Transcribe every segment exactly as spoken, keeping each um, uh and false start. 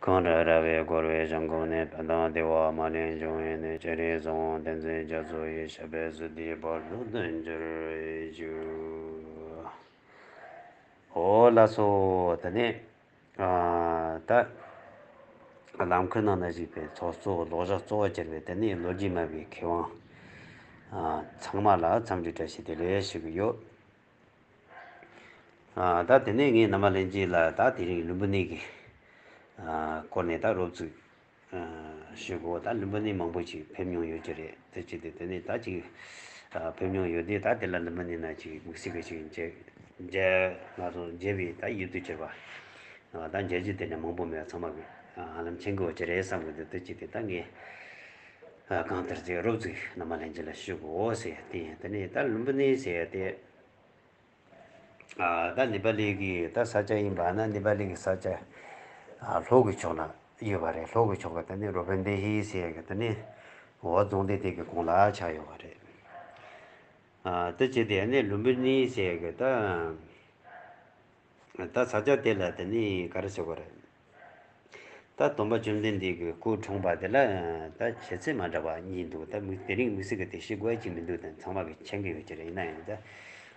གངས་རི་ར་བས་བསྐོར་བའི་ཞིང་ཁམས་ནས། ཕན་དང་བདེ་བ་མ་ལུས་འབྱུང་བའི་གནས། སྤྱན་རས་གཟིགས་དབང་བསྟན་འཛིན་རྒྱ་མཚོ་ཡི། ཞབས་པད་སྲིད་མཐའི་བར་དུ་བརྟན་གྱུར་ཅིག། འོ་ལགས་སོ། དེ་ནས་ཨ་ད་ལམ་ཁར་ནང་ན་བཞུགས་པའི་ཚོགས་གཙོ་ལོག་ཞུགས་གཙོ་བོ་གྱུར་པའི་དེ་ནས་ལོ་རྒྱུས་སྨྲ་བའི་མཁས་དབང་ཨ་ཚང་མ་ལ་འཚམས་འདྲི་བཀྲ་ཤིས་བདེ་ལེགས་ཞུ་གི་ཡོད། ཨ་ད་དེ་ནས་ངས་ནམ་མ་ལན་གཅིག་ལ་ད་དེ་རིང་ལུམ་བི་ནི་གི་ཨ་སྐོར་ནས་ད་རོབ་ཙམ་ཨ་ཞུ་དགོས། ད་ལུམ་བི་ནི་མང་པོ་ཅིག་ཕེབས་མྱོང་ཡོད་ཀྱི་རེད། དེ་ཅི་སྟེ་དེ་ནས་ད་ཅིག་ཨ་ཕེབས་མྱོང་ཡོད་དུས་ད་དེ་ལ་ལུམ་བི་ནི་ན་ཅིག་དམིགས་བསལ་གྱི་ཅིག་མཇལ་མཇལ་ང་ཚོ་མཇལ་བའི་ད་ཡུལ་དུ་གྱུར་པ། ཨ་ད་མཇལ་རྒྱུ་དེ་ནས་མང་པོ་མེད་པ་ཚང་མ་གི་ཨ་ཧ་ལམ་མཁྱེན་གྱི་ཡོད་ཀྱི་རེད་བསམ་གི་འདུག་དེ་ཅི་སྟེ་ད་ངས་ཨ་གང་ལྟར་ཅིག་རོབ་ཙམ་ནམ་མ་ལན་གཅིག་ལ་ཞུ་དགོས་ཟེར་དེ་ཡིན། དེ་ནས་ད་ལུམ་བི་ནི་ཟེར་དེ། ཨ་ད་ནེ་པ་ལི་གི་ད་ས་ཆ་ཡིན་པ་ན་ནེ་པ་ལི་གི་ས་ཆ་ཨ་ལྷོ་གི་ཕྱོགས་ན་ཡོད་པ་རེད། ལྷོ་གི་ཕྱོགས་གི་དེ་ནི་རོ་བན་དེ་ཧི་ཟེར་གི་དེ་ནི་འོ་རྫོང་སྡེ་དེ་གི་གོང་ལ་ཆགས་ཡོད་པ་རེད། ཨ་དེ་བྱས་དེ་ནི་ལུམ་བི་ནི་ཟེར་གི་ད་ད་ས་ཆ་དེ་ལ་དེ་ནི་ག་རེ་ཟེར་དགོས་རེད། ད་སྟོན་པ་བཅོམ་ལྡན་འདས་ཀྱི་སྐུ་འཁྲུངས་པ་དེ་ལ་ད་བྱེད་ཚད་མ་འདྲ་བ་གཉིས་འདུག་ད་དམིགས་དེ་རིང་དམིགས་བསལ་གྱི་དེ་བཤད་དགོས་ཡ་ཅིག་མི་འདུག་ད་ཚང་མ་གིས་མཁྱེན་གྱི་ཡོད་ཀྱི་རེད། ཡིན་ན་ཡང་ད་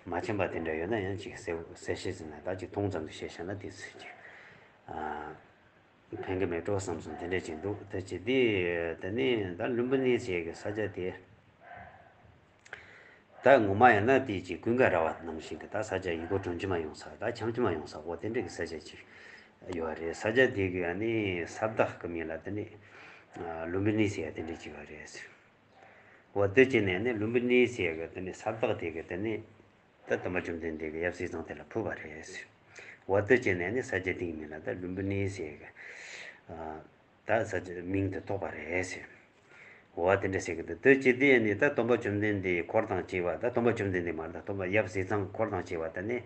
མ་མཁྱེན་པ་དེ་འདྲ་ཡོད་ན་ཡང་ཅིག་གསལ་གསལ་བཤད་ཟིན་ན་ད་ཅིག་མཐོང་ཙམ་དུ་བཤད་བཞག་ན་དེ་ཚོ་ཅིག་ཨ་ཕན་གྱི་མེད་འགྲོ་བསམ་སོང་། དེ་འདྲ་ཅིག་འདུག་ད་ཅི་དེ་དེ་ནི་ད་ལུམ་བི་ནི་ཟེར་གི་ས་ཆ་དེ། ད་ངོ་མ་ཡིན་ན་དེ་ཅིག་ཀུན་དགའ་ར་བ་ནང་བཞིན་གྱི་ད་ས་ཆ་ཡུལ་སྐོར་སྤྲོ་འཆམ་ཡོང་ས། ད་འཆམ་འཆམ་ཡོང་ས་འོ་དེ་འདྲ་གི་ས་ཆ་ཅིག་ཡོད་རེད། ས་ཆ་དེ་གི་ཨ་ནི་ས་བདག་གི་མིང་ལ་དེ་ནི་ཨ་ལུམ་བི་ནི་ཟེར་ཡ་དེ་འདྲ་ཅིག་ཡོད་རེད། འོ་དེ་བྱས་ནས་ནི་ལུམ་བི་ནི་ཟེར་ཡ་གི་དེ་ནི་ས་བདག་དེ་གི་དེ་ནི་ད་སྟོན་པ་བཅོམ་ལྡན་འདས་ཀྱི་ཡབ་ཟས་གཙང་དེ་ལ་ཕུལ་བ་རེད། འོ་དེ་བྱས་ནས་ནི་ས་ཆ་དེ་གི་མིང་ལ་ད་ལུམ་བི་ནི་ཟེར་ཡ་གི་ཨ། ད་ས་ཆ་མིང་དེ་ཐོགས་པ་རེད་ཟེར། འོ་དེ་འདྲ་ཟེར་གི་འདུག་དེ་ཅི་སྟེ་ནི་ད་སྟོན་པ་བཅོམ་ལྡན་འདས་འཁོར་དང་བཅས་པ། ད་སྟོན་པ་བཅོམ་ལྡན་འདས་མ་རེད། ད་སྟོན་པ་ཡབ་ཟས་གཙང་འཁོར་དང་བཅས་པ་དེ་ནི་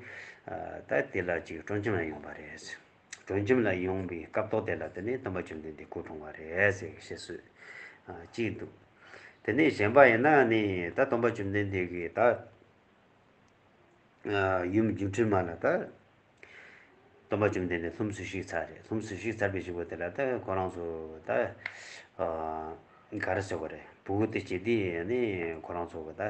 ཨ་ད་དེ་ལ་ཅིག་སྤྲོ་འཆམ་ལ་ཡོང་བ་རེད་ཟེར། སྤྲོ་འཆམ་ལ་ཡོང་བའི་སྐབས་ཐོག་དེ་ལ་དེ་ནི་སྟོན་པ་བཅོམ་ལྡན་འདས་སྐུ་འཁྲུངས་པ་རེད་ཟེར་གི་བཤད་སྲོལ་ཨ་གཅིག་འདུག་དེ་ནས་གཞན་པ་ཡིན་ན་ནི་ད་སྟོན་པ་བཅོམ་ལྡན་འདས་ཀྱིས་ད། ཡུམ་སྒྱུ་འཕྲུལ་མ་ལ་ད་སྟོན་པ་བཅོམ་ལྡན་འདས་ལྷུམས་སུ་ཞུགས་ཚར་རེད། ལྷུམས་སུ་ཞུགས་ཚར་བའི་གཞུག་གུ་དེ་ལ་ད་ཁོ་རང་ཚོ་ད་ག་རེ་ཟེར་དགོས་རེད། སྤུ་གུ་དེ་སྐྱེས་དུས་ནི་ཁོ་རང་ཚོ་གི་ད་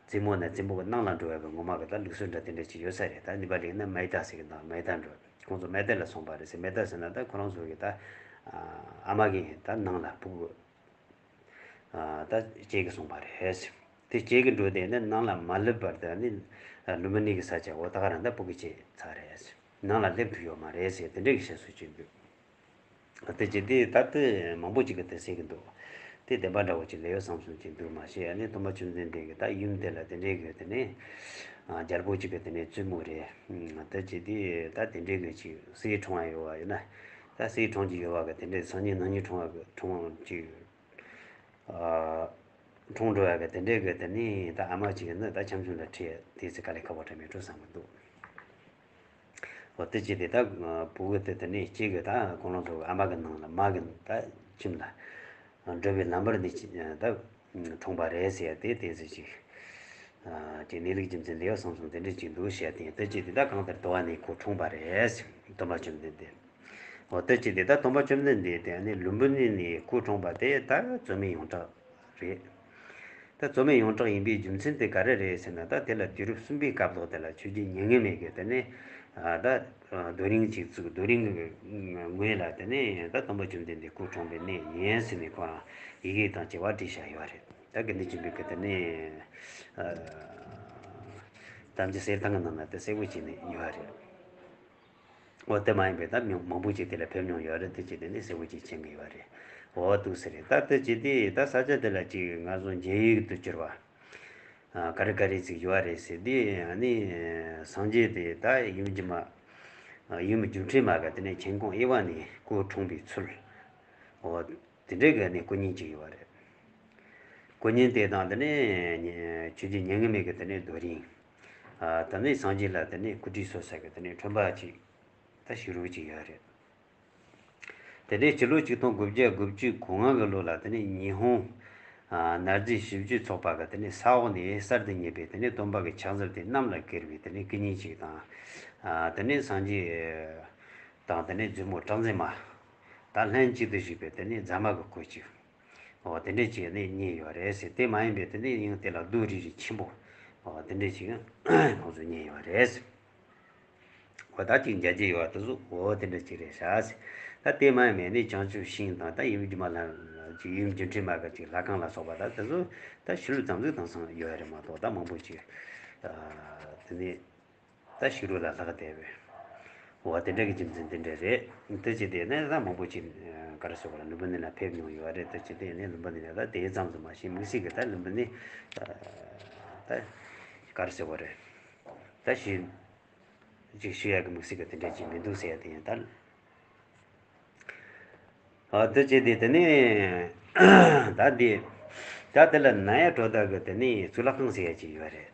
རྩེད་མོ་ན་རྩེད་མོ་གི་ནང་ལ་འགྲོ་བའི་ངོ་མ་གི་ད་ལུགས་སྲོལ་འདྲ་དེ་འདྲ་ཅིག་ཡོད་ས་རེད། ད་ནི་པ་ལིག་ན་མེ་ད་ཟེར་གི་ད་མེ་ད་འགྲོ་ཁོང་ཚོ་མེ་ད་ལ་སོང་པ་རེད་ཟེར། མེ་ད་ཟེར་ན་ད་ཁོ་རང་ཚོ་གི་ད་ཨ་མ་གི་ད་ནང་ལ་སྤུ་གུ་ད་སྐྱེས་གི་སོང་པ་རེད། དེ་སྐྱེས་གི་འགྲོ་དེ་ནི་ནང་ལ་མ་སླེབས་བར་དུ་ནི་ལུམ་བི་ནི་གི་ས་ཆ་འོ་ད་ག་རང་ད་སྤུ་གུ་སྐྱེས་ཚར་རེད། ནང་ལ་སླེབས་ཐུབ་ཡོད་མ་རེད་ཟེར་དེ་འདྲ་གི་བཤད་སྲོལ་ཅིག་འདུག་དེ་ཅི་དེ་ད་དེ་མང་པོ་ཅིག་གི་དེ་ཟེར་གི་འདུག་དེ་བདེན་པ་འདྲ་བོ་ཅིག་ལས་ཡོད་བསམ་སོང་ཅིག་འདུག་མ་ཤེས། ཨ་ནི་སྟོན་པ་བཅོམ་ལྡན་འདས་ཀྱི་ད་ཡུམ་དེ་ལ་དེ་འདྲའི་གི་དེ་ནས་རྒྱལ་པོ་ཅིག་གི་དེ་ནས་བཙུན་མོ་རེད། དེ་ཅི་དེ་ད་དེ་འདྲའི་གི་ཅིག་སྲས་འཁྲུངས་ཡ་ཡོད་བ་ཡིན་ན་ད་སྲས་འཁྲུངས་ཀྱི་ཡོད་བ་གི་དེ་འདྲའི་སང་ཉིན་གནངས་ཉིན་འཁྲུངས་བ་གི་འཁྲུངས་ཅིག་འཁྲུངས་འགྲོ་ཡ་གི་དེ་འདྲའི་གི་དེ་ནས་ད་ཨ་མ་ཅིག་ཡིན་ན་ད་འཆམ་འཆམ་ལ་ཁྲིད་དེ་ཚེ་དཀའ་ལས་ཁག་པོ་འདྲ་མེད་འགྲོ་བསམ་གི་འདུག་འོ་དེ་ཅི་དེ་ད་བུ་གུ་དེ་དེ་ནས་གཅིག་གི་ད་ཁོང་རང་ཚོ་གི་ཨ་མ་གི་ནང་ལ་མ་གི་ད་ཁྱིམ་ལ་འགྲོ་བའི་ལམ་བར་ནས་ཅི་ད་འཁྲུངས་པ་རེད་ཟེར་ཡ་དེ་དེ་ཚེ་ཅིག་ཨ་ཅིག་གནས་ལུགས་རྒྱུ་མཚན་ལས་ཡོད་བསམ་སོང་། དེ་འདྲ་ཅིག་འདུག་བཤད་དེ་དེ་ཅི་དེ་ད་གང་ལྟར་དུ་བ་ནས་ཁོ་འཁྲུངས་པ་རེད་ཟེར། སྟོན་པ་བཅོམ་ལྡན་འདས། འོ་དེ་ཅི་དེ་ད་སྟོན་པ་བཅོམ་ལྡན་འདས་དེ་ནི་ལུམ་བི་ནི་ནས་སྐུ་འཁྲུངས་པ་དེ་ད་རྩོད་མེད་ཡོངས་གྲགས་རེད། ད་རྩོད་མེད་ཡོངས་གྲགས་ཡིན་པའི་རྒྱུ་མཚན་དེ་ག་རེ་རེད་ཟེར་ན། ད་དེ་ལ་དུས་རབས་གསུམ་པའི་སྐབས་ལོག་དེ་ལ་ཆོས་རྒྱལ་མྱ་ངན་མེད་ཀྱིས་དེ་ནས་ད་རྡོ་རིང་ཅིག་བཙུགས། རྡོ་རིང་གི་ངོས་ལ་དེ་ནས་ད་སྟོན་པ་བཅོམ་ལྡན་འདས་སྐུ་འཁྲུངས་པའི་གནས་ཡིན་ཟེར་ནས་ཁོ་རང་ཡི་གེ་དང་བཅས་པ་བྲིས་བཞག་ཡོད་རེད། ད་དགེ་འདུན་ཆོས་འཕེལ་གྱིས་དེ་ནས་གཏམ་རྒྱུད་གསེར་ཐང་གི་ནང་ན་དེ་གསལ་པོ་བྱས་ནས་ཡོད་རེད། འོ་དེ་མ་ཡིན་པའི་ད་མི་མང་པོ་ཅིག་དེ་ལ་ཕེབས་མྱོང་ཡོད་རེད། དེ་ཅི་དེ་ནི་གསལ་པོ་ཅིག་མཁྱེན་གྱི་ཡོད་རེད། འོ་འདུག་ཟེར་རེད། ད་དེ་ཅི་དེ་ད་ས་ཆ་དེ་ལ་ཅིག་ང་ཚོ་མཇལ་ཡུལ་དུ་གྱུར་པ་ཨ་ག་རེ་ག་རེ་ཅིག་ཡོད་རེད་ཟེར་དུས། ཨ་ནི་སངས་རྒྱས་དེ་ད་ཡུམ་སྒྱུ་མ་ཡུམ་སྒྱུ་འཕྲུལ་མ་ག་དེ་ནས་མཁྱེན་ཀོང་དབྱེ་བ་ནས་སྐུ་འཁྲུངས་པའི་ཚུལ། འོ་དེ་འདྲའི་གི་ནི་སྐུ་བརྙན་ཅིག་ཡོད་རེད། སྐུ་བརྙན་དེ་དང་དེ་ནས་ཆོས་རྒྱལ་མྱ་ངན་མེད་ཀྱི་དེ་ནས་རྡོ་རིང་། ཨ་དེ་ནས་སངས་རྒྱས་ལ་དེ་ནས་སྐུ་ཁྲུས་གསོལ་ས་གི་དེ་ནས་ཁྲོན་པ་ཅིག་ད་བཞུགས་རོགས་ཅིག་ཡོད་རེད། དེ་ནས་སྤྱི་ལོ་ཆིག་སྟོང་དགུ་བརྒྱ་དགུ་བཅུ་གོ་ལྔ་གི་ལོ་ལ་དེ་ནས་ཉི་ཧོང་ཨ་ནོར་རྫས་ཞིབ་དཔྱོད་ཚོགས་པ་གི་དེ་ནས་ས་འོག་ནས་གསར་དུ་རྙེད་པའི་དེ་ནས་སྟོན་པ་གི་ཕྱག་མཛུབ་དེ་གནམ་ལ་བཀེར་བའི་དེ་ནས་སྐུ་བརྙན་ཅིག་དང་། ཨ་དེ་ནས་སངས་རྒྱས་དང་དེ་ནས་བཙུན་མོ་སྲོག་འཛིན་མ་ ད་ལྷན་ཅིག་ཏུ་བཞུགས་པའི་དེ་ནས་རྫ་མ་གི་སྐོར་ཅིག་འོ་དེ་འདྲས་ཅིག་ནས་རྙེད་ཡོད་རེད་ཟེར། དེ་མ་ཡིན་པའི་དེ་ནས་ཡང་དེ་ལ་རྡོ་རིལ་རིལ་ཆེན་པོ་འོ་དེ་འདྲས་ཅིག་ཁོང་ཚོས་རྙེད་ཡོད་རེད་ཟེར། འོ་ད་ཅིག་མཇལ་རྒྱུ་ཡོད་པ་དེ་ཚོ་འོ་དེ་འདྲ་ཅིག་རེད་ཤག་ཟེར། ད་དེ་མ་ཡིན་པའི་ནི་བྱང་ཆུབ་ཤིང་དང་ད་ཡུམ་སྒྱུ་མ་ལྷ་ཅིག་ཡུམ་སྒྱུ་འཕྲུལ་མ་གི་ཅིག་ལྷ་ཁང་ལ་སོགས་པ་ད་དེ་ཚོ་ད་ཕྱི་ལོགས་ཙམ་ཟིག་དེང་སང་ཡོད་རེད་མ་གཏོགས། ད་མང་པོ་ཅིག་དེ་ནས་ད་ཕྱི་རོལ་ལ་ལྷག་བསྡད་པའི་འོ་དེ་འདྲ་གི་རྒྱུ་མཚན་དེ་འདྲ་རེད། དེ་ཅི་སྟེ་ནས་ད་མང་པོ་ཅིག་ག་རེ་ཟེར་བ་རེད། ལུམ་བི་ནི་ལ་ཕེབས་མྱོང་ཡོད་རེད། དེ་ཅི་སྟེ་ནས་ལུམ་བི་ནི་ལ་ད་དེ་ཙམ་དུ་མ་ཞིག་དམིགས་བསལ་གི་ད་ལུམ་བི་ནི་ད་ག་རེ་ཟེར་བ་རེད། ད་ཞིག་ཅིག་ཞུ་ཡག་གི་དམིགས་བསལ་གི་དེ་འདྲ་ཅིག་མི་འདུག་ཟེར་ཡ་དེ་ཡིན་ད། ཨ་དེ་བྱས་ཏེ་དེ་ནས་ད་འདི་ད་དེ་ལ་ནཱ་ཡ་གྲོ་དྷ་གི་དེ་ནས་གཙུག་ལག་ཁང་ཟེར་ཡ་ཅིག་ཡོད་རེད།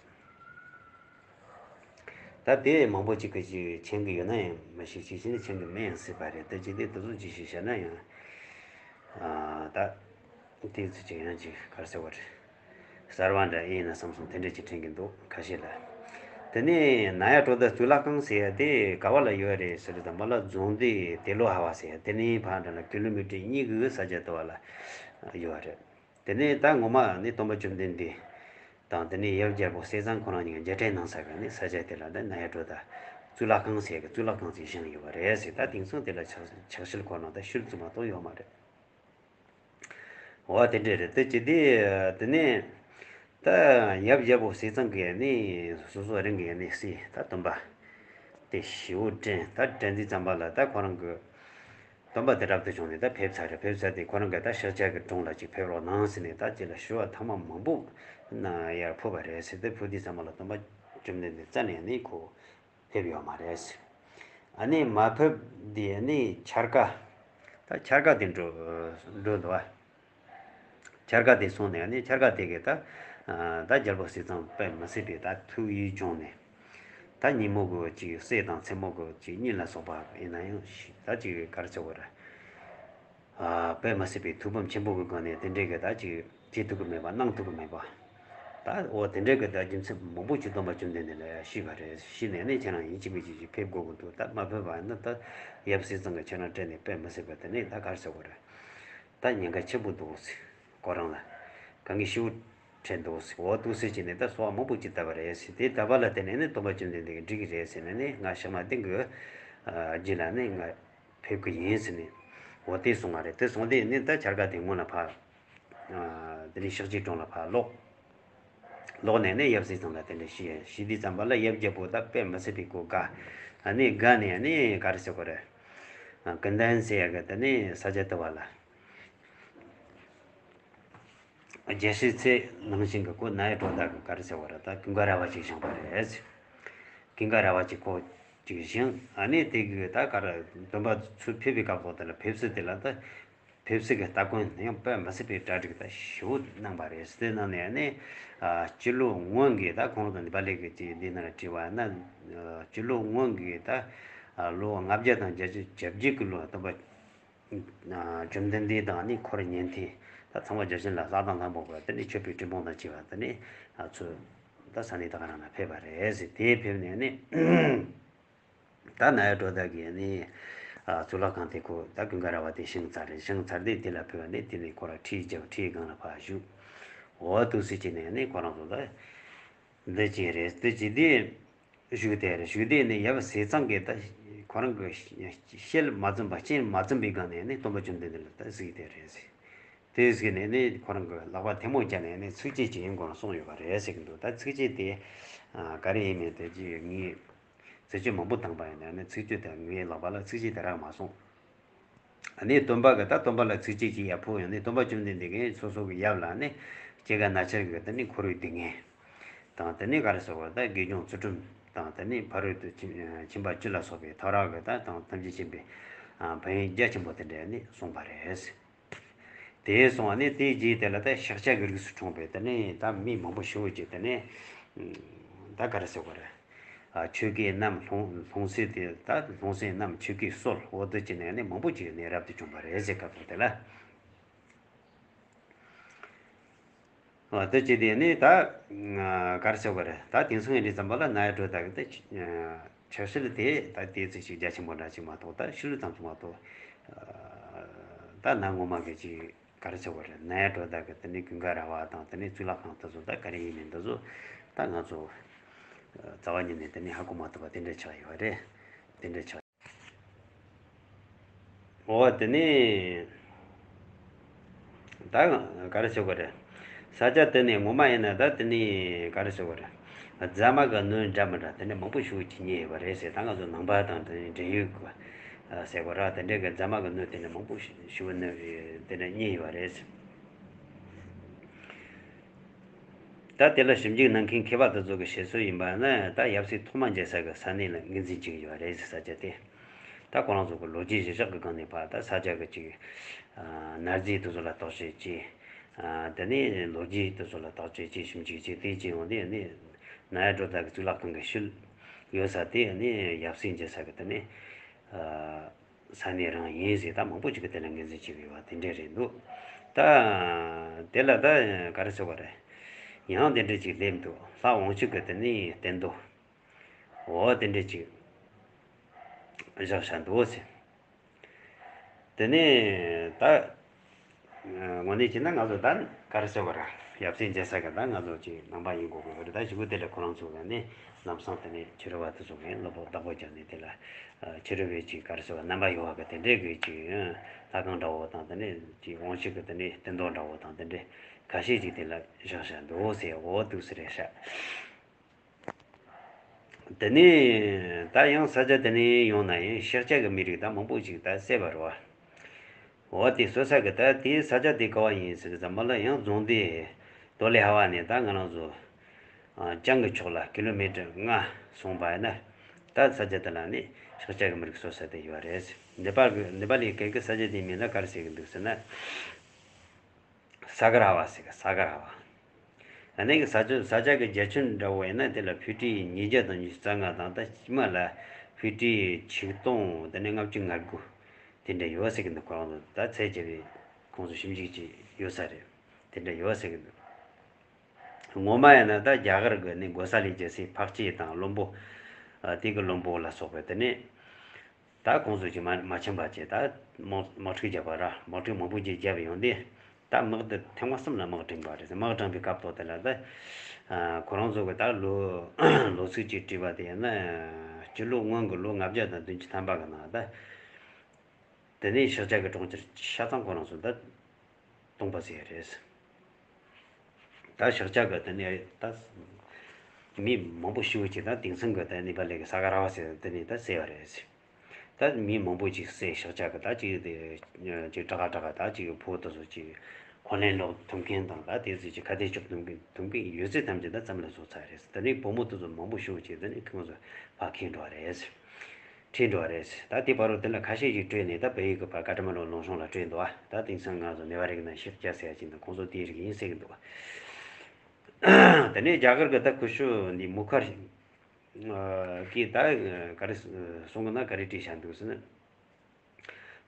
ད་དེ་མང་པོ་ཅིག་གི་ཅིག་མཁྱེན་གི་ཡོད་ན་ཡང་མི་ཤེས། ཅིག་ཤེས་ན་མཁྱེན་གི་མེད་ཡང་སྲིད་པ་རེད། དེ་བྱས་ཏེ་དེ་ཚོ་ཅིག་ཤེས་བཤད་ན་ཡང་ཨ་ད། དེ་ཚོ་ཅིག་ཡང་ཅིག་ག་རེ་ཟེར་བ་རེད། གསར་བ་འདྲ་ཨེ་ཡིན་ན་བསམ་སོང་། དེ་འདྲ་ཅིག་དྲན་གྱི་འདུག་ཁ་ཤས་ལ། དེ་ནས་ནཱ་ཡ་གྲོ་དྷ་གཙུག་ལག་ཁང་ཟེར་ཡ་དེ་ག་བ་ལ་ཡོད་རེད་ཟེར་དུས་ཙམ་པ་ལ་རྫོང་སྡེ་ཏེ་ལོ་ཧ་བ་ཟེར་ཡ་དེ་ནས་ཕར་འགྲོ་ན་ཀི་ལོ་མི་ཊར་གཉིས་གི་ས་ཆ་དེ་བ་ལ་ཡོད་རེད། དེ་ནས་ད་ངོ་མ་ནི་སྟོན་པ་བཅོམ་ལྡན་འདས་དང་དེ་ནས་ཡབ་རྒྱལ་པོ་ཟས་གཙང་ཁོ་རང་གཉིས་ཀྱི་མཇལ་འཕྲད་གནང་ས་གི་ནི་ས་ཆ་དེ་ལ་ད་ནཱ་ཡ་གྲོ་དྷ་གཙུག་ལག་ཁང་ཟེར་ཡ་གི་གཙུག་ལག་ཁང་ཅིག་བཞེངས་ཡོད་པ་རེད་ཟེར། ད་དེང་སང་དེ་ལ་ཕྱག་ཕྱག་ཕྱིར་འཁོར་ནང་ད་ཤུལ་ཙམ་མ་གཏོགས་ཡོད་མ་རེད། འོ་དེ་འདྲ་རེད། དེ་ཅི་སྟེ་དེ་ནས་ད་ཡབ་རྒྱལ་པོ་ཟས་གཙང་གི་ནི་སོ་སོ་རང་གི་ནི་སྲས་ད་སྟོན་པ་དེ་ཞེ་བོ་དྲན། ད་དྲན་དུས་ཙམ་པ་ལ་ད་ཁོ་རང་གི་སྟོན་པ་དེ་རབ་ཏུ་བྱུང་ནས་ད་ཕེབས་ཚར་རེད། ཕེབས་ཚར་དེ་ཁོ་རང་གི་ད་ཕྱག་རྒྱ་གི་དྲུང་ལ་ཅིག་ཕེབས་རོགས་གནང་ཟེར་ནས་ད་ཅི་ལ་ཞུ་བ་ཐེངས་མ་མང་པོ་ནཱ་ཡར་ཕུལ་བ་རེད་ཟེར། དེ་ཕུལ་དུས་ཙམ་པ་ལ་སྟོན་པ་བཅོམ་ལྡན་འདས་རྩ་ནས་ནི་ཁོ་ཕེབས་ཡོད་མ་རེད། ཨ་ནི་མ་ཕེབས་དེ་ནི་འཆར་ཀ། ད་འཆར་ཀ་དེ་འགྲོ་འགྲོ་འདུག་བ། འཆར་ཀ་དེ་སོང་ནས་ཨ་ནི་འཆར་ཀ་དེ་གི་ད་ད་རྒྱལ་པོ་ཟས་གཙང་དཔེ་མི་སྲིད་པའི་ད་ཐུགས་ཡིད་བྱུང་ནས། ད་ཉིན་མོ་གི་ཅིག་སྲས་དང་མཚན་མོ་གི་ཅིག་གཉིད་ལ་སོགས་པ་ཡིན་ན་ཡང་ད་ཅིག་ག་རེ་ཟེར་བ་རེད། དཔེ་མི་སྲིད་པའི་ཐུགས་ཕམ་ཆེན་པོ་གི་སྒོ་ནས་དེ་འདྲའི་གི་ད་ཅིག་བྱེད་ཐུབ་ཀྱི་མེད་པ། གནང་ཐུབ་ཀྱི་མེད་པ། ད་འོ་དེ་འདྲའི་གི་ད་རྒྱུ་མཚན་མང་པོ་ཅིག་སྟོན་པ་བཅོམ་ལྡན་འདས་ལ་ཡང་ཤེས་པ་རེད། ཤེས་ནས་ནི་ཁྱེད་རང་ཡིན་གཅིག་མིན་གཅིག་ཅིག་ཕེབས་དགོས་ཀྱི་འདུག་ད་མ་ཕེབས་པ་ཡིན་ན་ད་ཡབ་ཟས་གཙང་གི་ཁྱེད་རང་སྤྲད་ནས་དཔེ་མི་སྲིད་པ་དེ་ནས་ད་ག་རེ་ཟེར་དགོས་རེད། ད་ཉེན་ཁ་ཆེན་པོ་འདུག་ཟེར། ཁོ་རང་ལ་དཀའ་ངལ་ཞེ་པོ་འཕྲད་འདུག་ཟེར། འོ་འདུག་ཟེར་བྱས་ནས་ད་གསོལ་བ་མང་པོ་ཅིག་བཏབ་པ་རེད་ཟེར། དེ་བཏབ་པ་ལ་བརྟེན་ནས་ནི་སྟོན་པ་བཅོམ་ལྡན་འདས་ཀྱིས་འགྲིག་གི་རེད་ཟེར་ནས་ནི་ང་ཞག་མ་བདུན་གི་རྗེས་ལ་ནི་ང་ཕེབས་ཀྱི་ཡིན་ཟེར་ནས་འོ་དེ་གསུངས་པ་རེད། དེ་གསུངས་དེ་ནི་ད་འཆར་ཀ་དེ་སྔོན་ལ་ཕར་དེ་ནས་ཤཱཀྱའི་དྲུང་ལ་ཕར་ལོག་ལོག་ནས་ནི་ཡབ་ཟས་གཙང་ལ་དེ་འདྲ་ཞུས། ཞུས་དུས་ཙམ་པ་ལ་ཡབ་རྒྱལ་པོ་ད་དཔེ་མི་སྲིད་པའི་གོ་དགའ། ཨ་ནི་དགའ་ནས་ནི་ག་རེ་ཟེར་དགོས་རེད། ཀུན་ལྡན་ཟེར་ཡ་གི་དེ་ནས་ས་ཆ་དེ་བ་ལ། རྒྱལ་སྲས་ཚེ་ནང་བཞིན་གྱི་སྐུ་ནཱ་ཡ་གྲོ་དྷ་གི་ག་རེ་ཟེར་བ་རེད། ད་ཀུན་དགའ་ར་བ་ཅིག་བཞེངས་པ་རེད། ཀུན་དགའ་ར་བ་ཅིག་ཁོ་ཅིག་བཞེངས། ཨ་ནི་དེ་གི་ད་ག་རེ་སྟོན་པ་ཚུར་ཕེབས་པའི་སྐབས་ཐོག་དེ་ལ་ཕེབས་བསུ་དེ་ལ་ད་ཕེབས་བསུ་གི་སྟ་གོན་ཡང་དཔེ་མི་སྲིད་པའི་གྲ་སྒྲིག་ད་ཞེ་པོ་གནང་པ་རེད། དེ་གནང་ནས་ཨ་ནི་སྤྱི་ལོ་སྔོན་གྱི་ད་ཁོང་དང་འདི་པ་ལས་ཀྱི་ཅིག་འདི་ན་བྲིས་པ་ན་སྤྱི་ལོ་སྔོན་གྱི་ད་ལོ་ལྔ་བརྒྱ་དང་བརྒྱད་ཅུ་གྱ་བརྒྱད་ཀྱི་ལོ་སྟོན་པ་བཅོམ་ལྡན་འདས་དང་ནི་འཁོར་ཉན་ཐོས་ད་ཚངས་པ་བརྒྱ་བྱིན་ལ་ལྷ་དང་ལྷ་མོ་གི་དེ་ནས་མཆོད་པའི་སྤྲིན་ཕུང་དང་བཅས་པ་དེ་ནས་ཚུར་ད་ས་གནས་ད་ག་རང་ལ་ཕེབས་པ་རེད་ཟེར། དེ་ཕེབས་ནས་ནི་ད་ནཱ་ཡ་གྲོ་དྷ་གིས་ནི་གཙུག་ལག་ཁང་དེ་ཁོ་ད་ཀུན་དགའ་ར་བ་དེ་བཞེངས་ཚར་རེད། བཞེངས་ཚར་དུས་དེ་ལ་ཕེབས་པ་ནི་དེ་ནས་ཁོ་ར་ཁྲིའི་རྒྱབ་ཁྲིའི་སྒང་ལ་ཕར་བཞུགས། འོ་འདུག་སེ་བྱས་ནས་ནི་ཁོ་རང་ཚོ་ད་འདི་བྱས་རེད། འདི་བྱས་དུས། བཞུགས་དེ་རེད། བཞུགས་དེ་ནས་ཡབ་ཟས་གཙང་གིས་ད་ཁོ་རང་གི་ཤེལ་མ་བཙུམས་པ་སྤྱན་མ་བཙུམས་པའི་སྒང་ནས་ནི་སྟོན་པ་བཅོམ་ལྡན་འདས་ལ་ད་གཟིགས་དེ་རེད་ཟེར། དེ་གཟིགས་ནས་ནི་ཁོ་རང་གི་ལག་པ་ཐལ་མོ་སྦྱར་ནས་ནི་ཚིགས་བཅད་ཅིག་ཡིན་དགོས་ན་གསུངས་ཡོད་པ་རེད་ཟེར་གྱི་འདུག་ད་ཚིགས་བཅད་དེ་ག་རེ་ཡིན་མིན་དེ་ཅི་ངས་ཚིགས་བཅད་མང་པོ་བཏང་པ་ཡིན་ན་ནི་ཚིགས་བཅད་དེ་ངའི་ལག་པ་ལ་ཚིགས་བཅད་དེ་རག་མ་སོང་། ཨ་ནི་སྟོན་པ་གི་ད་སྟོན་པ་ལ་ཚིགས་བཅད་ཅིག་ཡར་ཕུལ་ཡོང་ནས་སྟོན་པ་བཅོམ་ལྡན་འདས་ཀྱིས་སོ་སོ་གི་ཡབ་ལ་ནི་སྐྱེ་རྒ་ན་འཆི་གི་དེ་ནི་འཁོར་བའི་སྡུག་བསྔལ་དང་དེ་ནི་ག་རེ་ཟེར་བ་ད་དགེ་སྦྱོང་ཚུལ་ཁྲིམས་དང་དེ་ནི་ཕ་རོལ་ཏུ་ཕྱིན་པ་བཅུ་ལ་སོགས་པའི་ཐབས་རང་གི་ད་དང་ཐམས་ཅད་མཁྱེན་པའི་ཕན་ཡོན་རྒྱ་ཆེན་པོ་དེ་འདྲ་ནི་གསུངས་པ་རེད། དེ་སོང་བ་ནི་དེའི་རྗེས་དེ་ལ་ད་ཤཱཀྱ་གི་རིགས་སུ་འཁྲུངས་པའི་དེ་ནི་ད་མི་མང་པོ་ཞེ་པོ་ཅིག་དེ་ནི་ད་ག་རེ་ཟེར་བ་རེད། ཨ་ཆོས་གོས་རྣམས་ལྷུང་ལྷུང་བཟེད་དེ་ད་ལྷུང་བཟེད་རྣམས་ཆོས་གོས་གསོལ། འོ་དེ་བྱས་ནས་ནི་མང་པོ་ཅིག་ནི་རབ་ཏུ་བྱུང་བ་རེད་ཟེར་སྐབས་དེ་ལ། འོ་དེ་བྱས་དེ་ནི་ད་ག་རེ་ཟེར་བ་རེད། ད་དེང་སང་ཡིན་དུས་ཙམ་པ་ལ་ནཱ་ཡ་གྲོ་དྷ་གི་ད་ཕྱག་ཕྱིར་དེ་ད་དེ་ཚོ་ཞིག་རྒྱ་ཆེན་པོ་འདྲ་ཅིག་མ་གཏོགས་ད་ཤུལ་ཙམ་ཅིག་མ་གཏོགས་ ད་གནའ་སྔོན་མ་གི་ཅིག་ག་རེ་ཟེར་དགོས་རེད། ནད་ཡམས་སྒྲོ་བཏགས་གི་དེ་ནས་ཀུན་དགའ་ར་བ་དང་དེ་ནས་གཙུག་ལག་ཁང་དེ་ཚོ་ད་ག་རེ་ཡིན་མིན་དེ་ཚོ་ད་ང་ཚོ་རྩ་བ་ཉིད་ནས་དེ་ནས་ཧ་གོ་མ་ཐུབ་པ་དེ་འདྲ་ཆགས་ཡོད་རེད། དེ་འདྲ་ཆགས། འོ་དེ་ནས་ད་ག་རེ་ཟེར་དགོས་རེད། ས་ཆ་དེ་ནས་ངོ་མ་ཡིན་ན་ད་དེ་ནས་ག་རེ་ཟེར་དགོས་རེད། རྫ་མ་གི་སྣོད་འདྲ་མི་འདྲ་དེ་འདྲ་མང་པོ་ཞིག་ཅིག་རྙེད་ཡོད་པ་རེད་ཟེར། ད་ང་ཚོ་ནང་པ་དང་དེ་ནས་འབྲེལ་ཡོད་གི་ཟེར་དགོས་ར། དེ་འདྲའི་གི་རྫ་མ་གི་སྣོད་དེ་འདྲ་མང་པོ་ཞིག་སྣོད་དེ་འདྲ་རྙེད་ཡོད་པ་རེད། ད་དེ་ལ་ཞིབ་འཇུག་གནང་མཁན་མཁས་པ་དེ་ཚོ་གི་བཤད་སྲོལ་ཡིན་པ་ན། ད་ཡབ་སྲས་ཐོག་མ་མཇལ་ས་གི་ས་གནས་ལ་ངོས་འཛིན་བྱེད་ཀྱི་ཡོད་རེད་ཟེར། ས་ཆ་དེ་ད་ཁོ་རང་ཚོ་གི་ལོ་རྒྱུས་གཞི་བཞག་གི་སྒང་ནས་ཕར་ད་ས་ཆ་གི་ཅིག་གནའ་རྫས་དེ་ཚོ་ལ་བརྟག་དཔྱད་བྱས། དེ་ནས་ལོ་རྒྱུས་དེ་ཚོ་ལ་བརྟག་དཔྱད་བྱས། ཞིབ་འཇུག་བྱས། དེ་བྱས་ཡོང་དུས་ནི་གནའ་ཡམས་སྒྲོ་བཏགས་ཀྱི་གཙུག་ལག་ཁང་གི་ཤུལ་ཡོད་ས་དེ་ནི་ཡབ་སྲས་མཇལ་ས་གི་དེ་ནི་ས་གནས་རང་ཡིན་ཟེར་ད་མང་པོ་ཅིག་གིས་དེ་ལ་ངོས་འཛིན་བྱེད་ཀྱི་ཡོད་པ་དེ་འདྲ་རེད་འདུག་ད་དེ་ལ་ད་ག་རེ་ཟེར་བ་རེད། ཡང་དེ་འདྲ་ཅིག་སླེབས་འདུག་ལྷ་དབང་ཕྱུག་གི་དེ་ནས་བསྟན་རྡོ། འོ་དེ་འདྲ་ཅིག་བཞག་བཞག་འདུག་ཟེར། དེ་ནས་ད་དངོས་གནས་བྱས་ན་ང་ཚོ་ད་ག་རེ་ཟེར་བ་རེད། ཡབ་སྲས་མཇལ་ས་གི་ད་ང་ཚོ་ཅིག་ནང་པ་ཡིན་དགོས་ཀྱི་ཡོད་རེད། ད་གཞུག་གུ་དེ་ལ་ཁོ་རང་ཚོ་ག་ནས་ལམ་སང་དེ་ནས་ཕྱི་རོལ་པ་དེ་ཚོ་གིས་བློ་ཕོག་བདག་པོ་རྒྱག་ནས་དེ་ལ་ཕྱི་རོལ་པའི་ཅིག་ག་རེ་ཟེར་བ་རྣམ་པ་ཡོད་པ་གི་དེ་འདྲའི་གི་ཅིག་ལྷ་ཁང་འདྲ་བོ་དང་དེ་ནས་ཅིག་དབང་ཕྱུག་གི་དེ་ནས་བསྟན་རྡོ་འདྲ་བོ་དང་དེ་འདྲའི་ཁ་ཤས་ཅིག་དེ་ལ་བཞག་བཞག་འདུག་ཟེར། འོ་འདུག་ཟེར་རེད་ཤག་དེ་ནས་ད་ཡང་ས་ཆ་དེ་ནས་ཡོང་ན་ཡང་ཤཱཀྱ་གི་མི་རིགས་ད་མང་པོ་ཞིག་ད་བསད་པ་རེད་བ། འོ་དེ་གསོད་ས་གི་ད་དེའི་ས་ཆ་དེ་ག་བ་ཡིན་ཟེར་ཙམ་པ་ལ་ཡང་རྫོང་སྡེ་དོ་ལེ་ཧ་བ་ནས་ད་ང་རང་ཚོ་ཨ་བྱང་གི་ཕྱོགས་ལ་ཀི་ལོ་མི་ཊར་ལྔ་སོང་པ་ཡིན་ན། ད་ས་ཆ་དེ་ལ་ནི་ཤཱཀྱ་གི་མི་རིགས་གསོད་ས་དེ་ཡོད་རེད། ནེ་པཱལ་གི་ནེ་པཱ་ལི་སྐད་ཀྱི་ས་ཆ་དེའི་མིང་ལ་ག་རེ་ཟེར་གི་འདུག་ཟེར་ན། ས་ག་ར་བ་ཟེར་གི། ས་ག་ར་བ། ཨ་ནི་གི་ས་ཆ་ས་ཆ་གི་རྒྱ་ཁྱོན་འདྲ་བོ་ཡིན་ན་དེ་ལ་ཕི་ཊི་ཉིས་བརྒྱ་དང་ཉི་ཤུ་རྩ་ལྔ་དང་། ད་ཕྱི་མ་ལ་ཕི་ཊི་ཆིག་སྟོང་དེ་ནས་ལྔ་བཅུ་ང་དགུ་དེ་འདྲ་ཡོད་ཟེར་གི་འདུག་ཁོ་རང་ཚོ་ད་ཚད་བྱས་པའི་ཁོང་ཚོ་ཞིབ་འཇུག་ཅིག་ཡོད་ས་རེད། དེ་འདྲ་ཡོད་ཟེར་གི་འདུག་ངོ་མ་ཡིན་ན་ད་རྒྱ་གར་གི་ནི་གོ་ས་ལའི་རྒྱལ་སྲས་འཕགས་སྐྱེས་དང་བློན་པོ། ཨ་དེ་གི་བློན་པོ་ལ་སོགས་པའི་དེ་ནས། ད་ཁོང་ཚོ་ཅིག་མ་མ་ཕྱིན་པ་བྱས། ད་དམག་དམག་འཁྲུག་བརྒྱབ་པ་ར། དམག་འཁྲུག་མང་པོ་ཅིག་བརྒྱབ་ཡོང་དུས་ད་དམག་དེ་ཐེངས་མ་གསུམ་ལ་དམག་དྲངས་པ་རེད། དམག་དྲངས་པའི་སྐབས་ཐོག་དེ་ལ་ད་ཁོ་རང་ཚོ་གི་ད་ལོ་ལོ་ཚིགས་ཅིག་བྲིས་པ་དེ་ཡིན་ན། སྤྱི་ལོ་སྔོན་གྱི་ལོ་ལྔ་བརྒྱ་དང་བདུན་ཅུ་ཐམ་པ་གི་ནང་ད། དེ་ནས་ཤཱཀྱ་གི་གྲོང་ཁྱེར་ཆ་ཚང་ཁོ་རང་ཚོ་ད་སྟོང་པ་བཟོས་རེད། ད་ཤཱཀྱ་གི་དེ་ནས་ད་མི་མང་པོ་ཞེ་པོ་ཅིག་ད་དེང་སང་གི་ད་ནེ་པ་ལི་གི་ས་ག་ར་བ་ཟེར་དེ་ནས་ད་བསད་པ་རེད། ད་མི་མང་པོ་ཅིག་བསད། ཤཱཀྱ་གི་ད་ཅིག་དེ་ཅིག་དྲག་དྲག་ད་ཅིག་ཕོ་དེ་ཚོ་ཅིག་འཁོན་ལན་སློག་ཐུབ་མཁན་དང་། ད་དེ་ཚོ་ཅིག་ཁ་གཏད་གཅོག་ཐུབ་མཁན་ཐུབ་མཁན་ཡོད་ཚད་ཐམས་ཅད་ད་རྩ་མེད་ལ་བཟོ་ཚར་རེད། དེ་ནས་བུ་མོ་དེ་ཚོ་མང་པོ་ཞེ་པོ་ཅིག་དེ་ནས་ཁོང་ཚོ་ཕར་འཁྱེར་འགྲོ་བ་རེད། ཁྲིད་འགྲོ་བ་རེད། ད་དེ་བར་དུ་དེ་ལ་ཁ་ཤས་ཤིག་བྲོས་ནས་ད་བལ་ཡུལ་གྱི་ཕར་ཀ་ཐ་མན་ཌུ་ལུང་གཤོང་ལ་བྲོས་འདུག་ད་དེང་སང་ང་ཚོ་ནེ་པ་ལི་གི་ནང་ཤཱཀྱ་ཟེར་ཡ་ཅིག་འདུག་ཁོང་ཚོ་དེའི་རིགས་ཡིན་ཟེར་གྱི་འདུག་དེ་ནས་རྒྱ་གར་གྱི་ད་ཁུ་ཤུ་འདི་མུ་ཁར་གྱིས་ད་ག་རེ་གསུང་གི་ན་ག་རེ་བྲིས་བཞག་འདུག་ཟེར་ན།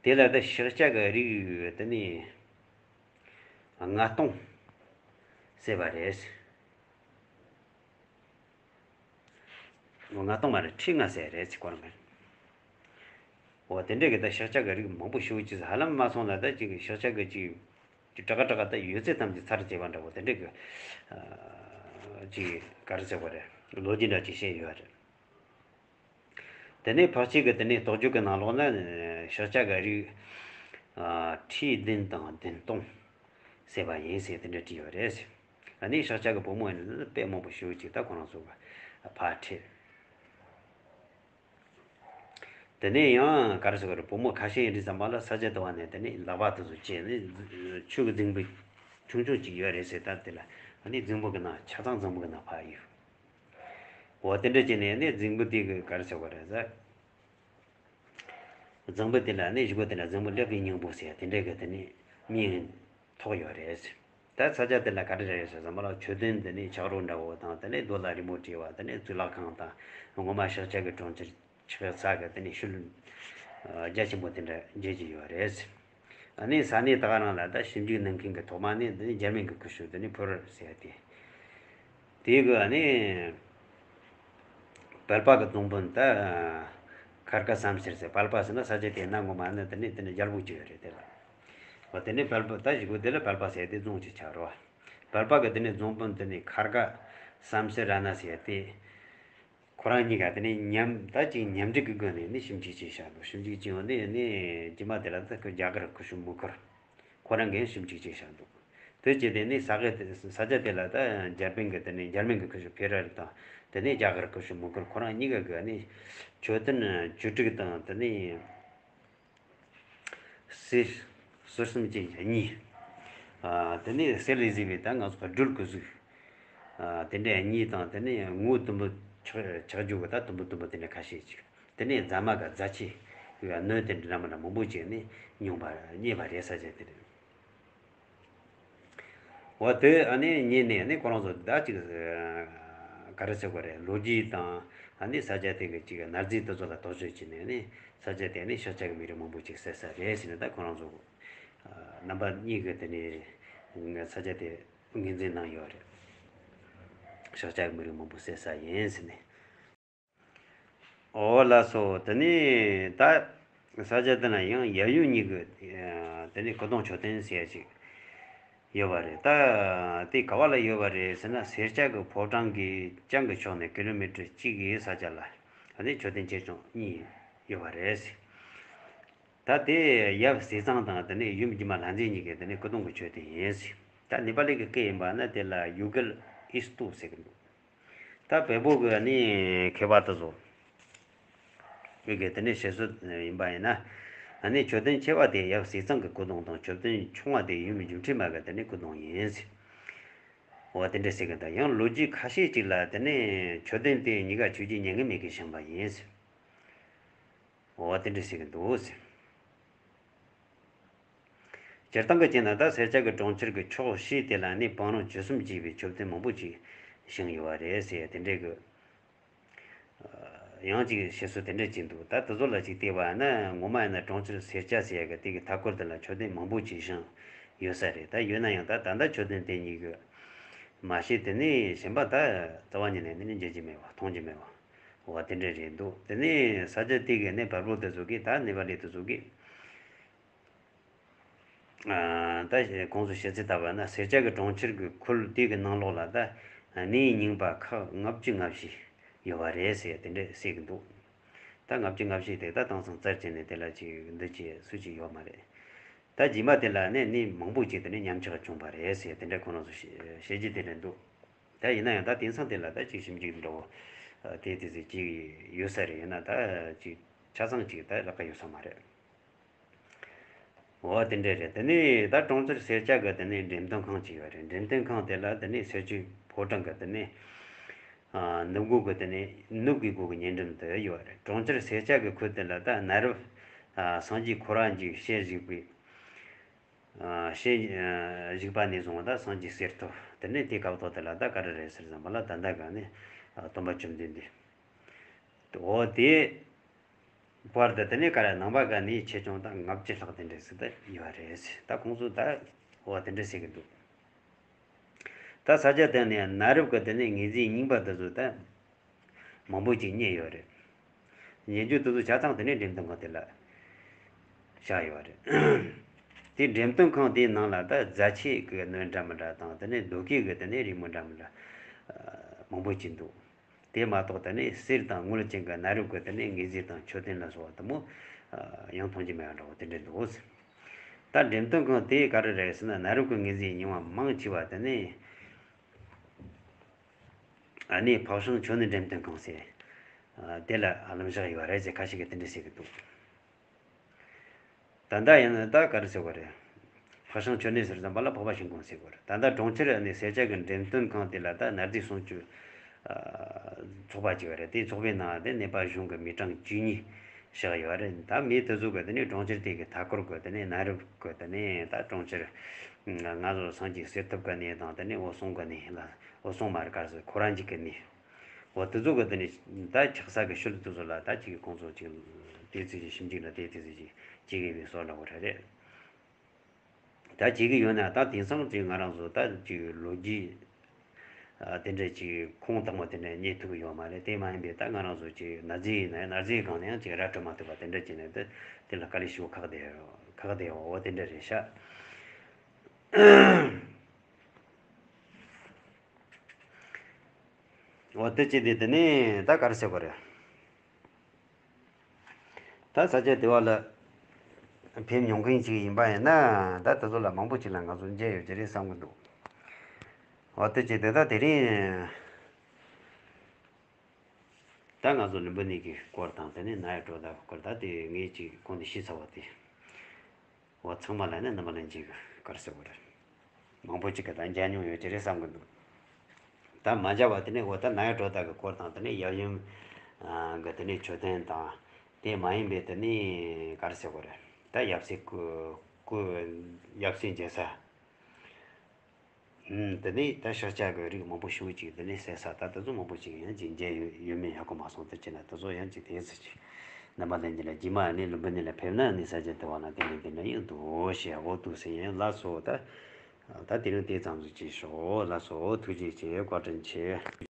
དེ་ལ་ད་ཤཱཀྱ་གི་རིགས་དེ་ནས་ལྔ་སྟོང་བསད་པ་རེད། ལྔ་སྟོང་མ་རེད། ཁྲི་ལྔ་བསད་རེད་ཟེར་གོ་ར་མ་རེད། འོ་དེ་འདྲ་གི་ད་ཤཱཀྱ་གི་རིགས་མང་པོ་ཞེ་པོ་ཅིག་ཧ་ལམ་མ་སོང་ལ་ད་ཅིག་ཤཱཀྱ་གི་ཅིག་ཅིག་དྲག་དྲག་ད་ཡོད་ཚད་ཐམས་ཅད་ཚར་བཅད་པ་འདྲ་བོ་དེ་འདྲ་གི་ཅིག་ག་རེ་ཟེར་བ་རེད། ལོ་རྒྱུས་འདྲ་ཅིག་བཤད་ཡོད་རེད། དེ་ནས་འཕགས་སྐྱེས་ཀྱི་དེ་ནས་རྟོགས་བརྗོད་ཀྱི་ནང་ལོགས་ན་ཤཱཀྱ་གི་རིགས་ཁྲི་བདུན་དང་བདུན་སྟོང་བསད་པ་ཡིན་ཟེར་དེ་འདྲ་བྲིས་ཡོད་རེད། ཨ་ནི་ཤཱཀྱ་གི་བུ་མོ་ཡིན་ན་དཔེ་མང་པོ་ཞེ་པོ་ཅིག་ད་ཁོ་རང་ཚོ་གི་ཕར་ཁྲིད། དེ་ནས་ཡང་ག་རེ་ཟེར་དགོས་རེད། བུ་མོ་ཁ་ཤས་ཡིན་དུས་ཙམ་པ་ལ་ས་ཆ་དེ་བ་ནས་དེ་ནས་ལག་པ་དེ་ཚོ་བཅད་ནས་ཆུ་གི་རྫིང་བུ་ཆུང་ཆུང་ཅིག་ཡོད་རེད་ཟེར། ད་དེ་ལ་ཨ་ནི་རྫིང་བུ་གི་ནང་ཆ་ཚང་རྫིང་བུ་གི་ནང་ཕར་གཡུགས། འོ་དེ་འདྲ་བྱས་ནས་ནི་རྫིང་བུ་དེ་གི་ག་རེ་ཟེར་དགོས་རེད་ཟེར། རྫིང་བུ་དེ་ལ་ནི་གཞུག་གུ་དེ་ལ་རྫིང་བུ་ཀླད་པའི་སྙིང་པོ་ཟེར་དེ་འདྲ་གི་དེ་ནི་མིང་ཐོགས་ཡོད་རེད། ད་ས་ཆ་དེ་ལ་ག་རེ་རེད་ཟེར་ཙམ་པ་ལ་མཆོད་རྟེན་དེ་ནི་ཆག་རོ་འདྲ་བོ་དང་། དེ་ནས་རྡོ་ལ་རི་མོ་བྲིས་པ། དེ་ནས་གཙུག་ལག་ཁང་དང་། ངོ་མ་ཤཱཀྱ་གི་གྲོང་ཁྱེར་ཆགས་ས་གི་དེ་ནས་ཤུལ་རྒྱ་ཆེན་པོ་དེ་འདྲ་མཇལ་གྱི་ཡོད་རེད། ཨ་ནི་ས་གནས་ད་ག་རང་ལ་ད་ཞིབ་འཇུག་གནང་མཁན་གྱི་ཐོག་མ་ནས་འདི་ནི་འཇར་མན་གྱི་ཁུ་ཤུ་དེ་ནི་ཕུ་རར་ཟེར་ཏེ། དེའི་གི་ཨ་ནི་བལ་པ་གི་རྫོང་དཔོན་ད་ ཁར་ཀ་བསམ་ཤེར་ཟེར། དཔལ་པ་ཟེར་ན་ས་ཆ་དེ་ན་ངོ་མ་ནི་དེ་ནས་དེ་ནས་རྒྱལ་པོ་གཅིག་ཡོད་རེད། དེ་ལ་འོ་དེ་ནས་དཔལ་པ་ད་གཞུག་གུ་དེ་ལ་དཔལ་པ་ཟེར་དེ་རྫོང་གཅིག་ཆགས་རེད་བ། དཔལ་པ་གི་དེ་ནས་རྫོང་དཔོན་དེ་ནས་ཁར་ཀ་བསམ་ཤེར་ར་ན་ཟེར་དེ། ཁོ་རང་གཉིས་ཀ་དེ་ནས་མཉམ་ད་ཅིག་མཉམ་འབྲེལ་གྱི་སྒོ་ནས་ནི་ཞིབ་འཇུག་བྱས་བཞག་འདུག་ཞིབ་འཇུག་བྱས་ཡོང་དུས་ནི་རྗེས་མ་དེ་ལ་ད་ཁོ་རྒྱ་གར་སྐུ་ཞབས་མུ་ཁར་ཁོ་རང་གིས་ཞིབ་འཇུག་བྱས་བཞག་འདུག་དེ་བྱས་དེ་ནི་ས་ག་ས་ཆ་དེ་ལ་ད་འཇར་པན་གྱི་དེ་ནས་འཇར་མན་གྱི་སྐུ་ཞབས་ཕེ་ར་རི་དང་དེ་ནས་རྒྱ་གར་སྐུ་ཞབས་མུ་ཁར་ཁོ་རང་གཉིས་ཀ་གིས་ནི་མཆོད་རྟེན་བཅུ་དྲུག་དང་དེ་ནས། གསེར། གསེར་སྲུང་ཅན་གཉིས། ཨ། དེ་ནས་གསེར་ལས་བཟོས་པའི་ད་ང་ཚོ་སྦྲུལ་གྱི་གཟུགས། ཨ། དེ་འདྲ་གཉིས་དང་དེ་ནས་ངོ་དུམ་བུ་ཆག་ཆག་རྒྱུ་གི་ད་དུམ་བུ་དུམ་བུ་དེ་འདྲ་ཁ་ཤས་ཅིག་དེ་ནས་རྫ་མ་གི་རྫ་ཆས་གི་སྣོད་དེ་འདྲ་མི་འདྲ་མང་པོ་ཅིག་ནས་མྱོང་བ་རྙེད་པ་རེད། ས་ཆ་དེ་རེད། འོ་དེ་ཨ་ནི་ཉིད་ནས་ཨ་ནི་ཁོ་རང་ཚོ་ད་ཅིག་ག་རེ་ཟེར་དགོས་རེད། ལོ་རྒྱུས་དང་ཨ་ནི་ས་ཆ་དེ་གི་ཅིག་གནའ་རྫས་དེ་ཚོ་ལ་དོགས་གཅོད་བྱས་ནས་ཨ་ནི་ས་ཆ་དེ་ཨ་ནི་ཤཱཀྱ་གི་མི་རིགས་མང་པོ་ཅིག་གསོས་ས་རེད་ཟེར་ནས་ད་ཁོ་རང་ཚོ་རྣམ་པ་གཉིས་ཀྱི་དེ་ནས་ས་ཆ་དེ་ངོས་འཛིན་གནང་ཡོད་རེད། ཤཱཀྱ་གི་མི་རིགས་མང་པོ་གསོས་ས་ཡིན་ཟེར་ནས། འོ་ལགས་སོ། དེ་ནས་ད་ས་ཆ་དེ་ན་ཡང་ཡབ་ཡུམ་གཉིས་ཀྱི་དེ་ནས་སྐུ་གདུང་མཆོད་རྟེན་ཟེར་ཡ་ཅིག་ཡོད་པ་རེད། ད་དེ་ག་བ་ལ་ཡོད་པ་རེད་ཟེར་ན། སེར་སྐྱ་གི་ཕོ་བྲང་གི་བྱང་གི་ཕྱོགས་ནས་ཀི་ལོ་མི་ཊར་གཅིག་གི་ས་ཆ་ལ་ཨ་ནི་མཆོད་རྟེན་ཆེ་ཆུང་གཉིས་ཡོད་པ་རེད། ད་དེ་ཡབ་ཟས་གཙང་དང་དེ་ནས་ཡུམ་སྒྱུ་མ་ལྷ་མཛེས་གཉིས་ཀྱི་དེ་ནས་སྐུ་གདུང་གི་མཆོད་རྟེན་ཡིན། ད་ནེ་པ་ལི་གི་སྐད་ཡིན་པ་ན་དེ་ལ་ཡུ་གལ་ཨི་སྟོ་ཟེར་གི་འདུག་ད་བལ་པོ་གི་ནི་མཁས་པ་དེ་ཚོ་བོད་ཀྱི་དེ་ནས་བཤད་སྲོལ་ཡིན་པ་ཡིན་ན། ཨ་ནི་མཆོད་རྟེན་ཆེ་བ་དེ་ཡབ་ཟས་གཙང་གི་སྐུ་གདུང་དང་། མཆོད་རྟེན་ཆུང་བ་དེ་ཡུམ་སྒྱུ་འཕྲུལ་མ་གི་དེ་ནས་སྐུ་གདུང་ཡིན་ཟེར། འོ་དེ་འདྲ་ཟེར་གི་འདུག་ཡང་ལོ་རྒྱུས་ཁ་ཤས་ཅིག་ལ་དེ་ནས་མཆོད་རྟེན་དེ་གཉིས་ཀ་ཆོས་རྗེ་མྱ་ངན་མེད་ཀྱིས་བཞེངས་པ་ཡིན་ཟེར། འོ་དེ་འདྲ་ཟེར་གི་འདུག་ཟེར། སྤྱིར་བཏང་གི་བྱས་ན་ད་སེར་སྐྱ་གི་གྲོང་ཁྱེར་གྱི་ཕྱོགས་བཞི་དེ་ལ་ནི་བང་རིམ་བཅུ་གསུམ་བཅས་པའི་མཆོད་རྟེན་མང་པོ་ཅིག་བཞེངས་ཡོད་པ་རེད་ཟེར། དེ་འདྲའི་གི་ཡང་ཅིག་བཤད་སྲོལ་དེ་འདྲ་ཅིག་འདུག་ད་དེ་ཚོ་ལ་ཅིག་བལྟས་པ་ན་ངོ་མ་ཡིན་ན་གྲོང་ཁྱེར་སེར་སྐྱ་ཟེར་ཡ་གི་དེ་གི་མཐའ་སྐོར་དེ་ལ་མཆོད་རྟེན་མང་པོ་ཅིག་བཞེངས་ཡོད་ས་རེད། ད་ཡོད་ན་ཡང་ད་ད་ལྟ་མཆོད་རྟེན་དེ་གཉིས་གི་མ་ཤེས་དེ་ནས་གཞན་པ་ད་རྩ་བ་ཉིད་ནས་ནི་མཇལ་རྒྱུ་མེད་པ་མཐོང་རྒྱུ་མེད་པ། འོ་དེ་འདྲ་རེད་འདུག་དེ་ནས་ས་ཆ་དེ་གི་ནི་བལ་པོ་དེ་ཚོ་གིས་ད་ནེ་པ་ལི་དེ་ཚོ་གིས། ཨ། ད་ཁོང་ཚོས་བཤད་ཚུལ་ལྟར་བ་ན་སེར་སྐྱ་གི་གྲོང་ཁྱེར་གྱི་ཁུལ་དེ་གི་ནང་ལོགས་ལ་ད་གནས་རྙིང་པ་ཁག་ལྔ་བཅུ་ང་བཞི་ཡོད་པ་རེད་ཟེར་དེ་འདྲ་ཟེར་གི་འདུག་ད་ལྔ་བཅུ་ང་བཞི་དེ་ད་དེང་སང་རྩད་བཅད་ནས་དེ་ལ་ཅིག་འདི་ཅིག་སུ་ཅིག་ཡོད་མ་རེད། ད་རྗེས་མ་དེ་ལ་ནི་གནས་མང་པོ་ཅིག་དེ་ནས་ཉམས་ཆག་བྱུང་བ་རེད་ཟེར་དེ་འདྲ་ཁོང་རང་ཚོ་བཤད་བཤད་རྒྱུ་དེ་འདྲ་འདུག་ད་ཡིན་ན་ཡང་ད་དེང་སང་དེ་ལ་ད་ཅིག་ཞིབ་འཇུག་འདྲ་བོ་དེ་དེ་ཚོ་ཅིག་ཡོད་ས་རེད། ཡིན་ན་ད་ཅིག་ཆ་ཚང་ཅིག་ད་ལག་ཀ་ཡོད་ས་མ་རེད། འོ་དེ་འདྲ་རེད། དེ་ནས་ད་གྲོང་ཁྱེར་སེར་སྐྱ་གི་དེ་ནས་འགྲེམས་སྟོན་ཁང་ཅིག་ཡོད་རེད། འགྲེམས་སྟོན་ཁང་དེ་ལ་དེ་ནས་སེར་སྐྱའི་ཕོ་བྲང་གི་དེ་ནས་ཨ་ནུབ་སྒོ་གི་དེ་ནས་ནུབ་ཀྱི་སྒོ་གི་ཉེ་འགྲམ་དུ་ཡོད་རེད། གྲོང་ཁྱེར་སེར་སྐྱ་གི་ཁུལ་དེ་ལ་ད་གནའ་རབས་ཨ་སངས་རྒྱས་ཁོ་ར་འཇིགས་ཞལ་བཞུགས་པའི་ཨ་ཞལ་ཨ་བཞུགས་པ་ནས་བཟུང་ད་སངས་རྒྱས་གསེར་ཐུབ་དེ་ནས་དེའི་སྐབས་ཐོག་དེ་ལ་ད་ག་རེ་རེད་ཟེར་ཙམ་པ་ལ་ད་ལྟ་ག་ནས་ཨ་སྟོན་པ་བཅོམ་ལྡན་འདས། འོ་དེ། བར་དུ་དེ་ནས་ག་རེ་ནང་པ་ག་ནས་ཆེ་ཆུང་དང་ལྔ་བཅུ་ལྷག་དེ་འདྲ་ཟིག་ད་ཡོད་རེད། ད་ཁོང་ཚོ་ད་འོ་དེ་འདྲ་ཟེར་གི་འདུག་ད་ས་ཆ་དེ་ནས་གནའ་རབས་ཀྱི་དེ་ནས་དངོས་རྫས་རྙིང་པ་དེ་ཚོ་ད་མང་པོ་ཅིག་རྙེད་ཡོད་རེད། རྙེད་རྒྱུ་དེ་ཚོ་ཆ་ཚང་དེ་ནས་འགྲེམས་སྟོན་ཁང་དེ་ལ་བཞག་ཡོད་རེད། དེ་འགྲེམས་སྟོན་ཁང་དེའི་ནང་ལ་ད་རྫ་ཆས་ཀྱི་སྣོད་འདྲ་མི་འདྲ་དང་དེ་ནས་རྡོ་སྐས་ཀྱི་དེ་ནས་རི་མོ་འདྲ་མི་འདྲ་མང་པོ་ཅིག་འདུག་དེ་མ་གཏོགས་དེ་ནས་གསེར་དང་དངུལ་ཅན་གྱི་གནའ་རབས་ཀྱི་དེ་ནས་དངོས་རྫས་དང་མཆོད་རྟེན་ལ་སོགས་པ་དེ་མོ་ཡང་མཐོང་རྒྱུ་མེད་པ་འདྲ་བོ་དེ་འདྲ་འདུག་ད་འགྲེམས་སྟོན་ཁང་དེ་ག་རེ་རེད་ཟེར་ན། གནའ་རབས་ཀྱི་དངོས་རྫས་རྙིང་བ་མང་ཆེ་བ་དེ་ནས་ཨ་ནི་ཕག་ཤང་ཆོ་ནེ་འགྲེམས་སྟོན་ཁང་ཟེར་དེ་ལ་ཨ་ལམ་བཞག་ཡོད་རེད་ཟེར་ཁ་ཤས་ཀྱིས་དེ་འདྲ་ཟེར་གྱི་འདུག་ད་ལྟ་ཡིན་ན་ད་ག་རེ་ཟེར་བ་རེད། ཕག་ཤང་ཆོ་ནེ་ཟེར་ཙམ་པ་ལ་ཕག་པ་ཤིང་ཀུན་ཟེར་བ་རེད། ད་ལྟ་གྲོང་ཁྱེར་ནས་སེར་སྐྱ་གི་འགྲེམས་སྟོན་ཁང་དེ་ལ་ད་གནའ་རྫས་སྲུང་སྐྱོབ་ཚོགས་པ་ཅིག་ཡོད་རེད། དེའི་ཚོགས་པའི་ནང་དེ་ནེ་པ་གཞུང་གི་མི་གྲངས་བཅུ་གཉིས་བཞག་ཡོད་རེད། ད་མི་དེ་ཚོ་གི་དེ་ནས་གྲོང་ཁྱེར་དེ་གི་མཐའ་འཁོར་གི་དེ་ནས་གནའ་རབས་གི་དེ་ནས་ད་གྲོང་ཁྱེར་ང་ཚོ་སངས་རྒྱས་གསེར་ཐུབ་གི་གནས་དང་དེ་ནས་འོད་སྲུང་གི་གནས་ལ། འོད་སྲུང་མ་རེད། ག་རེ་ཟེར། ཁོ་རང་གཅིག་གི་གནས། འོ་དེ་ཚོ་གི་དེ་ནས་ད་ཆགས་ས་གི་ཤུལ་དེ་ཚོ་ལ་ད་ཅིག་གི་ཁོང་ཚོ་ཅིག་དེ་ཚོ་ཅིག་ཞིབ་འཇུག་ལ་དེ་དེ་ཚོ་ཅིག་བྱེད་དགོས་པའི་བཟོ་འདྲ་བོ་རེད་རེད། ད་བྱེད་གི་ཡོད་ན་ད་དེང་སང་ཅིག་ང་རང་ཚོ་ད་ཅིག་ལོ་རྒྱུས་ དེ་འདྲ་ཅིག་ཁུངས་དག་མོ་དེ་འདྲ་རྙེད་ཐུབ་ཀྱི་ཡོད་མ་རེད། དེ་མ་ཡིན་པའི་ད་ང་རང་ཚོ་ཅིག་ན་རྫས་ཡིན་ན་ཡང་ན་རྫས་སྒང་ནས་ཡང་ཅིག་ར་སྤྲོད་མ་ཐུབ་པ་དེ་འདྲ་ཅིག་ནས་དེ་དེ་ལ་དཀའ་ལས་ཞེ་པོ་ཁག་བསྡད་ཁག་བསྡད་ཡོད་དེ་འདྲ་རེད་ཤག་འོ་དེ་ཅི་སྟེ་དེ་ནས་ད་ག་རེ་ཟེར་དགོས་རེད། ད་ས་ཆ་དེ་བ་ལ་ཕེབས་མྱོང་མཁན་ཅིག་ཡིན་པ་ཡིན་ན་ད་དེ་ཚོ་ལ་མང་པོ་ཅིག་ལ་ང་ཚོ་མཇལ་ཡོད་ཀྱི་རེད་བསམ་གྱི་འདུག་འོ་དེ་ཅི་སྟེ་ད་དེ་རིང་ད་ང་ཚོ་ལུམ་བི་ནི་གི་སྐོར་དང་དེ་ནས་ན་ཡ་ཀྲོ་ད་གི་སྐོར་ད་དེ་ངས་ཅིག་གོང་དུ་ཤེས་ཚར་བ་དེ། འོ་ཚང་མ་ལ་ནི་རྣམ་པ་ལྷན་རྒྱས་ཀྱི་ག་རེ་ཟེར་དགོས་རེད། མང་པོ་ཅིག་གིས་ད་མཇལ་མྱོང་ཡོད་ཀྱི་རེད་བསམ་གྱི་འདུག་ད་མ་མཇལ་བ་དེ་ནས་འོ་ད་ན་ཡ་ཀྲོ་ད་གི་སྐོར་དང་དེ་ནས་ཡབ་ཡུམ་གི་དེ་ནས་མཆོད་རྟེན་དང་དེ་མ་ཡིན་པའི་དེ་ནས་ག་རེ་ཟེར་དགོས་རེད། ད་ཡབ་སྲས་སྐུ་སྐུ་ཡབ་སྲས་མཇལ་ས། ཨུམ། དེ་ནས་ད་ཤཱཀྱ་གི་རིགས་མང་པོ་ཞེ་པོ་ཅིག་དེ་ནས་གསལ་ས་ད་དེ་ཚོ་མང་པོ་ཅིག་ཡང་ཅིག་མཇལ་ཡོད་ཡོད་མེད་ཧ་གོ་མ་སོང་། དེ་བྱས་ན་དེ་ཚོ་ཡང་ཅིག་དེ་ཚོ་ཅིག་རྣམ་པ་ལྷན་རྒྱས་ལ་རྗེས་མ་ནས་ལུམ་བི་ནི་ལ་ཕེབས་ན་ནི་ས་ཆ་དེ་བ་ན་དེ་ནས་དེ་འདྲ་ཡང་འདུག་ཞེས་འོ་འདུག་ཟེར་ཡང་ལགས་སོ། ད་ད་དེ་རིང་དེ་ཙམ་ཞིག་བྱས་ཤོག་ལགས་སོ། ཐུགས་རྗེ་ཆེ། བཀའ་དྲིན་ཆེ།